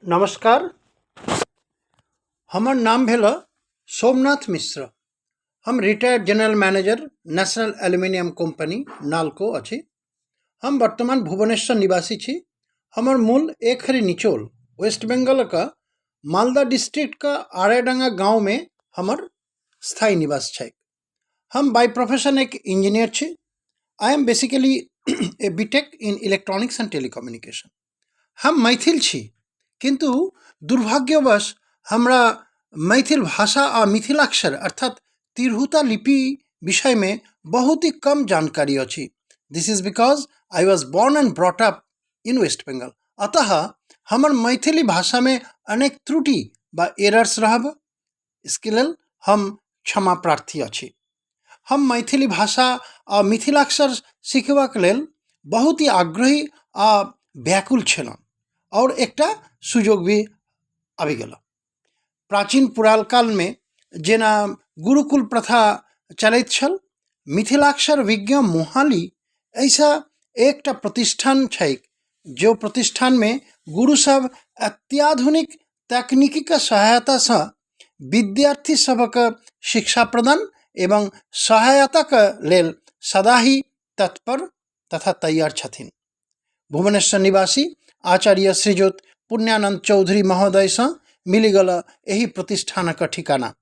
नमस्कार। हमर नाम भेल सोमनाथ मिश्र। हम retired general manager, national aluminium company, NALCO अछि। हम वर्तमान भुवनेश्वर निवासी छी। हमर मूल एकहरी निचोल, वेस्ट बेंगलके मालदा डिस्ट्रिक्टके आराडांगा गाँवमे हमर स्थायी निवास छै। हम बाय प्रोफेशन एक इंजीनियर छी। I am basically a B tech in electronics and telecommunication. हम मैथिल छी, किन्तु दुर्भाग्यवश हमरा मैथिल भाषा आ मिथिलाक्षर अर्थात तिरहुता लिपि विषयमे बहुत ही कम जानकारी अछि। This is because I was born and brought up in West Bengal. अतः हमर मैथिली भाषामे अनेक त्रुटि वा एरर्स रहब, इसके लेल हम क्षमा प्रार्थी अछि। हम मैथिली भाषा आ मिथिलाक्षर सिखबाक लेल बहुत ही आग्रही आ व्याकुल छलहुँ आओर एकटा सुजोग भी आबि गेल। प्राचीन पुराण कालमे जेना गुरुकुल प्रथा चलैत छल, मिथिलाक्षर विज्ञ मोहाली एहिसँ एकटा प्रतिष्ठान छैक, जो प्रतिष्ठानमे गुरु सब अत्याधुनिक तकनीकीके सहायतासँ विद्यार्थी सभक शिक्षा प्रदान एवं सहायताके लेल सदा ही तत्पर तथा तैयार छथिन। भुवनेश्वर निवासी आचार्य श्रीयुत पुण्यानन्द चौधरी महोदयसँ मिलि गेल एहि प्रतिष्ठानक ठिकाना,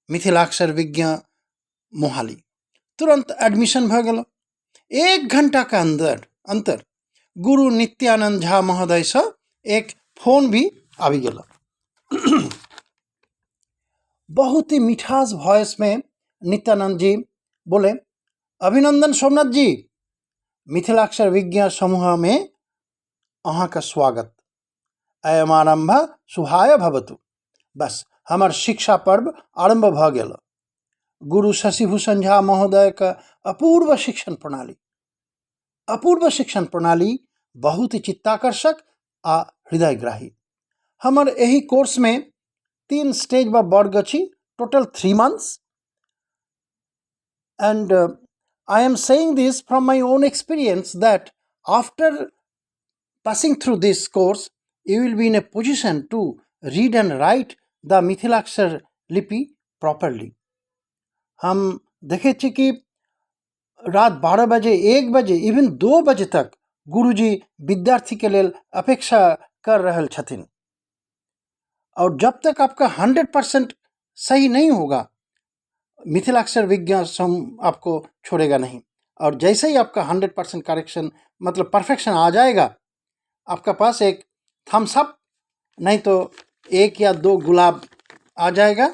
मिथिलाक्षर विज्ञ मोहाली। तुरन्त एडमिशन भऽ गेल। एक घंटाके अन्दर अन्तर गुरु नित्यानन्द झा महोदयसँ एक फोन भी आबि गेल। बहुत ही मिठास वॉइसमे नित्यानंद जी बोले, अभिनंदन सोमनाथ जी, मिथिलाक्षर विज्ञ समूहमे अहाँके स्वागत, अयमारम्भ शुभाय भवतु। बस हमर शिक्षा पर्व आरम्भ भऽ गेल। गुरु शशिभूषण झा महोदयके अपूर्व शिक्षण प्रणाली, अपूर्व शिक्षण प्रणाली बहुत ही चित्ताकर्षक आ हृदयग्राही। हमर एहि कोर्समे 3 स्टेज वा वर्ग अछि, total 3 months. And I am saying this from my own experience that after passing through this course you will be in a position to read and write the Mithilakshar Lipi properly. हम देखै छी कि रात 12 बजे, 1 बजे, even 2 बजे तक गुरुजी विद्यार्थीके लेल अपेक्षा कर रहल छथिन और जब तक आपका 100% सही नहीं होगा, मिथिलाक्षर विज्ञान सम आपको छोड़ेगा नहीं। और जैसे ही आपका 100% करेक्शन मतलब परफेक्शन आ जाएगा, आपका पास एक थम्स अप नहीं तो 1 या 2 गुलाब आ जाएगा,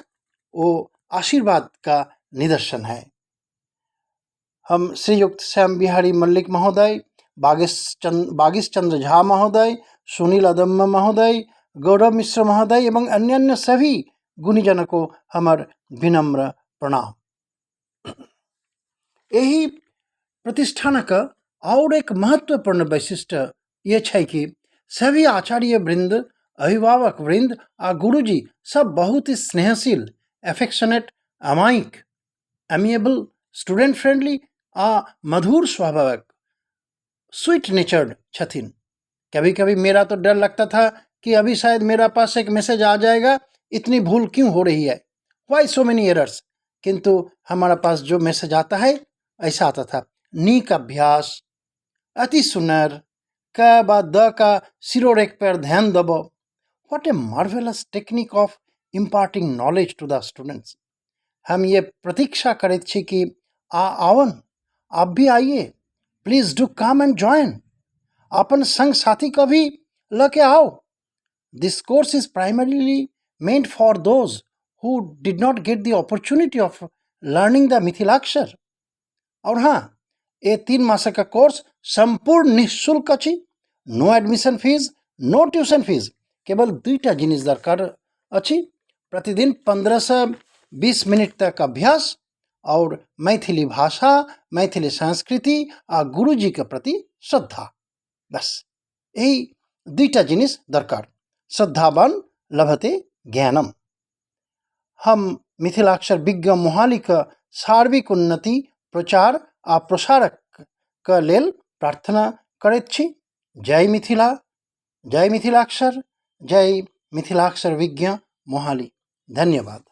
वो आशीर्वाद का निदर्शन है। हम श्रीयुक्त श्याम बिहारी मल्लिक महोदय, बागीश चंद्र झा महोदय, सुनील अदम्य महोदय, गौरव मिश्र महोदय एवं अन्यान्य सभी गुणीजन को हमर विनम्र प्रणाम। एहि प्रतिष्ठानक और एक महत्वपूर्ण वैशिष्ट्य ये छै कि सभी आचार्य वृंद, अभिभावक वृंद आ गुरुजी सब बहुत ही स्नेहशील, एफेक्शनेट, अमायिक, एमिएबल, स्टूडेंट फ्रेंडली आ मधुर स्वभावक, स्वीट नेचर्ड छथिन। कभी कभी मेरा तो डर लगता था कि अभी शायद मेरा पास एक मैसेज आ जाएगा, इतनी भूल क्यों हो रही है, why so many errors. किंतु हमारा पास जो मैसेज आता है ऐसा आता था, नीक अभ्यास, अति सुनर, क व the का सिरोरेख पर ध्यान दबो। What a marvellous technique of imparting knowledge to the students. हम ये प्रतीक्षा करैत छी कि आ आवन, आप भी आइए, please do come and join, अपन संग साथी को भी ल के आओ। This course is primarily meant for those who did not get the opportunity of learning the Mithilakshar. और हाँ, ये 3 मास का कोर्स संपूर्ण निःशुल्क अछि, no admission fees, no tuition fees. केवल 2टा जिनिस दरकार अछि, प्रतिदिन 15 से 20 मिनट तक अभ्यास और मैथिली भाषा, मैथिली संस्कृति आ गुरुजी के प्रति श्रद्धा। बस यही 2टा जिनिस दरकार। श्रद्धावान लभते ज्ञानम। हम मिथिलाक्षर विज्ञ मोहाली के सार्विक उन्नति, प्रचार आ प्रसारक के लेल प्रार्थना करैत छी। जय मिथिला, जय मिथिलाक्षर, जय मिथिलाक्षर विज्ञ मोहाली। धन्यवाद।